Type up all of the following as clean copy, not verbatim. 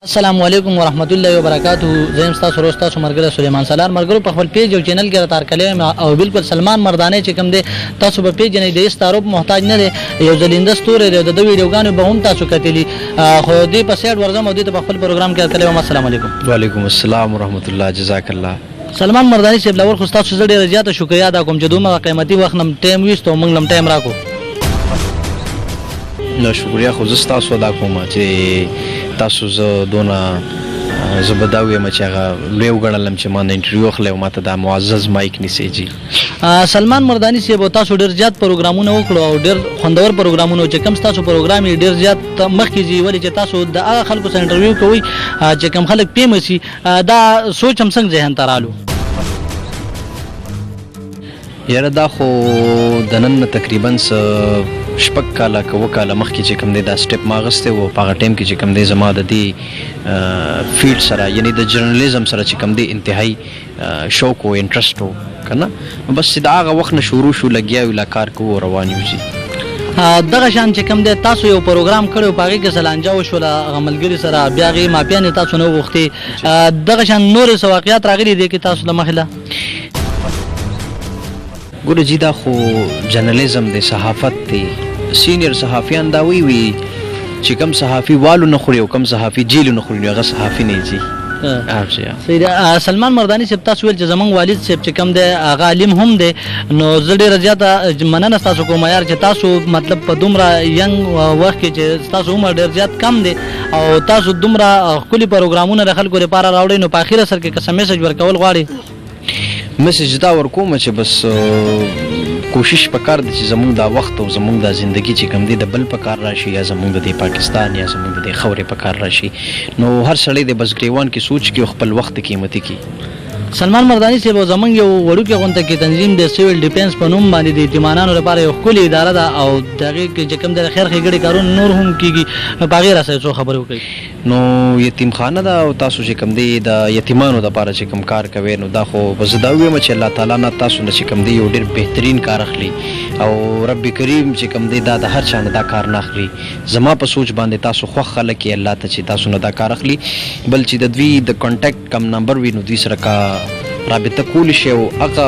السلام علیکم ورحمت الله وبرکاته. زه یم ستاسو ورور، ستاسو ملګری سلیمان سالار. ملګرو، په خپل پیج او چینل کې راته هرکلی یم او بالکل سلمان مردانه چې کوم دی، تاسو به پیژنئ، د هیڅ تعارف محتاج نه دی، یو ځلینده ستوری دی او د ده ویډیوګانې به هم تاسو کتلي. خو دې په سیډ ورځم او دې ته په خپل پروګرام کې هرکلی وایم. السلام علیکم. وعلیکم السلام ورحمت الله، جزاک الله. سلمان مرداني صاحب، لاول خو ستاسو زه ډېره زیاته شکریا ادا کوم چې دومره قیمتي وخت نه ټایم ویستو او موږ له هم ټایم راکو. نو شکریا خو زه ستاسو ادا کوم چې تاسو زه دونه، زه به دا ووایم چې هغه لوی وګڼلم چې ما نه انټرویو اخلئ او ماته دا معزز مایک نیسئ جي. سلمان مرداني صاحب، تاسو ډېر زیات پروګرامونه وکړو او ډېر خوندور پروګرامونه، چې کوم ستاسو پروګرام یې ډېر زیات مخکې ځي، ولې چې تاسو د هغه خلکو سره انټرویو کوئ چې کوم خلک فیمس وي. دا سوچ هم څنګه ذهن ته رالو؟ یاره، دا خو د نن نه تقریبا څه 6 کاله که 7 کاله مخکې چې کوم دی، دا سټپ ما اخیستی و. په هغه ټایم کې چې کوم دی، زما د دې فیلډ سره، یعنی د جرنلیزم سره چې کوم دی، انتهایی شوق او انټرست و که نه. بس چې د هغه وخت نه شروع شو، لګیا یو، لا کار کوو، روان یو جي. دغه شان چې کوم دی، تاسو یو پروګرام کړی، په هغې کې څه لانجه وشوله هغه ملګري سره، بیا هغې معافیانې تاسو نه وغوښتې. دغه شان نورې څه واقعات راغلي دي کې تاسو له مخې له؟ ګوره جی، دا خو جرنلیزم دی، صحافت دی. سینیئر صحافیان دا وی وی چې کم صحافي والو نه خوري او کم صحافي جیلو نه خوري، نو هغه صحافي نه جي. صحیح ده. سلمان مرداني صاحب، تاسو ویل چې زمونږ والد صاحب چې کوم دی، هغه عالم هم دی، نو زه ډېره زیاته مننه تاسو کوم یار چې تاسو مطلب په دومره ینګ وخت کې، چې تاسو عمر ډېر زیات کم دی، او تاسو دومره ښکلي پروګرامونه د خلکو لپاره راوړئ. نو په اخیره سر کې که څه میسج ورکول غواړئ؟ میسج دا ورکوم چې بس کوشش پکار دی چې زمونږ دا وخت او زمونږ دا زندگی چې کوم دی، د بل پکار راشي یا زمونږ د پاکستان یا زمونږ د خاورې پکار راشي، نو هر سړی د بس ګریوان کې سوچ کې او خپل وخت قیمتي کی. سلمان مرداني صاحب، زمونږ یو وړوکی غونته کې تنظیم د سیول ډیفنس په نوم باندې د یتیمانانو لپاره یو ښکلې اداره ده او د هغې کې چې کوم د خیر ښېګړې کارونه نور هم کېږي، نو په هغې راسره څو خبرې وکړئ. نو یتیمخانه ده او تاسو چې کوم دی، د یتیمانو لپاره چې کوم کار کوي، نو دا خو به زه دا ووایم چې الله تعالی نه تاسو نه چې کوم دی، یو ډېر بهترین کار اخلي او رب کریم چې کوم دی، دا د هر چا نه دا کار نه اخلي. زما په سوچ باندې تاسو خوښ خلک یې الله ته چې تاسو نه دا کار اخلي. بل چې د دوی د کانټیکټ کم نمبر وي، نو دوی سره کا رابطه کولی شي او هغه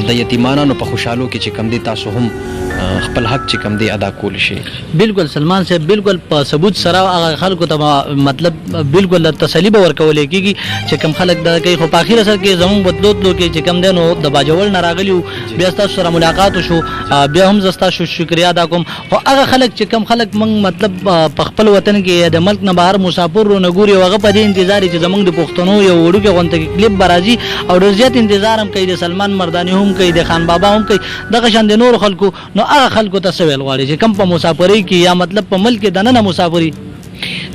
د یتیمانانو په خوشحالو کې چې کوم دی، تاسو هم خپل حق چې کوم دی ادا کولی شي. بالکل سلمان صاحب، بالکل په ثبوت سره هغه خلکو ته مطلب بالکل د تسلی به ورکول کېږي چې کم خلک دا کوي. خو په اخیر سر کې زمونږ بتلو تلو کې چې کم دی، نو د باجوړ نه راغلی، بیا تاسو سره ملاقات وشو، بیا هم زه ستاسو شکریا ادا کوم. خو هغه خلک چې کم خلک موږ مطلب په خپل وطن کې د ملک نه بهر مسافر نه ګوري او هغه په دې انتظار چې زمونږ د پښتنو یو وړوکی غونته کې کلیپ به راځي او ډېر زیات انتظار هم کوي، د سلمان مرداني هم کوي، د خان بابا هم کوي، دغه شان د نورو خلکو، نو هغه خلکو ته څه ویل غواړي چې کم په مسافرۍ کې یا مطلب په ملک کې دننه مسافري؟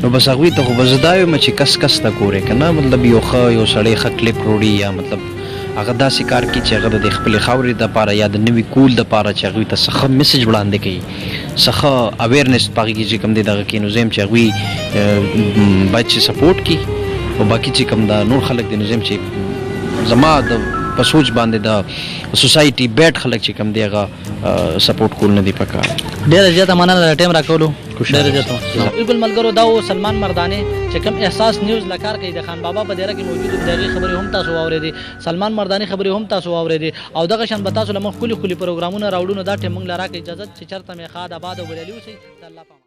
نو بس هغوی ته خو به زه دا وایم چې کس کس ته ګورې که نه، مطلب یو ښه یو سړی ښه کلیپ روړي یا مطلب هغه داسې کار کوي چې هغه د خپلې خاورې دپاره یا د نوي کول دپاره چې هغوی ته څه ښه میسج وړاندې کوي، څه ښه awareness په هغې کې چې کوم دی دغه کوي، نو زه یم چې هغوی باید چې سپورټ کړي. او باقي چې کوم دا نور خلک دي، نو زه یم چې زما د په سوچ باندې د سوسایټي بیډ خلک چې کوم دی، هغه سپورټ کول نه دی پکار. ډیره زیاته مننه د ټایم راکولو، ډیره زیاته. بالکل ملګرو، دا و سلمان مردانه چې کوم احساس نیوز له کار کوي، د خان بابا په دیره کې موجود. د هغې خبرې هم تاسو واورېدې، سلمان مرداني خبرې هم تاسو واورېدې او دغه شان به تاسو له موږ ښکلي ښکلي پروګرامونه راوړو. نو دا ټیم موږ له راکړئ اجازت چې چرته مې ښاد، آباد او بریالي اوسئ. د الله په امان.